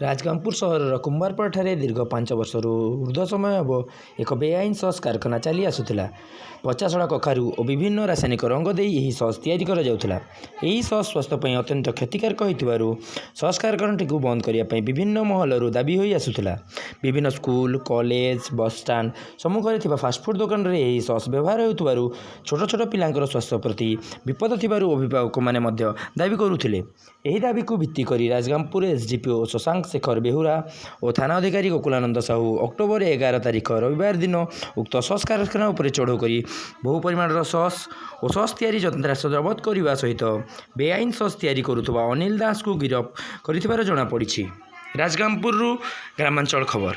ରାଜଗାଙ୍ଗପୁର ସହରର କୁମ୍ଭାରପଡ଼ାଠାରେ ଦୀର୍ଘ 5 ବର୍ଷରୁ ଉର୍ଦ୍ଧ୍ୱ ସମୟ ହେବ ଏକ ବେଆଇନ ସସ୍ କାରଖାନା ଚାଲି ଆସୁଥିଲା। ପଚାସଢ଼ା କଖାରୁ ଓ ବିଭିନ୍ନ ରାସାୟନିକ ରଙ୍ଗ ଦେଇ ଏହି ସସ୍ ତିଆରି କରାଯାଉଥିଲା। ଏହି ସସ୍ ସ୍ୱାସ୍ଥ୍ୟ ପାଇଁ ଅତ୍ୟନ୍ତ କ୍ଷତିକାରକ ହୋଇଥିବାରୁ ସସ୍ କାରଖାନାଟିକୁ ବନ୍ଦ କରିବା ପାଇଁ ବିଭିନ୍ନ ମହଲରୁ ଦାବି ହୋଇ ଆସୁଥିଲା। ବିଭିନ୍ନ ସ୍କୁଲ, କଲେଜ, ବସ୍ଷ୍ଟାଣ୍ଡ ସମ୍ମୁଖରେ ଥିବା ଫାଷ୍ଟଫୁଡ୍ ଦୋକାନରେ ଏହି ସସ୍ ବ୍ୟବହାର ହେଉଥିବାରୁ ଛୋଟ ଛୋଟ ପିଲାଙ୍କର ସ୍ୱାସ୍ଥ୍ୟ ପ୍ରତି ବିପଦ ଥିବାରୁ ଅଭିଭାବକମାନେ ମଧ୍ୟ ଦାବି କରୁଥିଲେ। ଏହି ଦାବିକୁ ଭିତ୍ତି କରି ରାଜଗାଙ୍ଗପୁର ଏସ୍ଡିପିଓ ଶଶାଙ୍କ ଶେଖର ବେହୁରା ଓ ଥାନା ଅଧିକାରୀ ଗୋକୁଳାନନ୍ଦ ସାହୁ ଅକ୍ଟୋବର 11 ତାରିଖ ରବିବାର ଦିନ ଉକ୍ତ ସସ୍ କାରଖାନା ଉପରେ ଚଢ଼ଉ କରି ବହୁ ପରିମାଣର ସସ୍ ଓ ସସ୍ ତିଆରି ଯନ୍ତ୍ରାଂଶ ଜବତ କରିବା ସହିତ ବେଆଇନ ସସ୍ ତିଆରି କରୁଥିବା ଅନିଲ ଦାସଙ୍କୁ ଗିରଫ କରିଥିବାର ଜଣାପଡ଼ିଛି। ରାଜଗାଙ୍ଗପୁରରୁ ଗ୍ରାମାଞ୍ଚଳ ଖବର।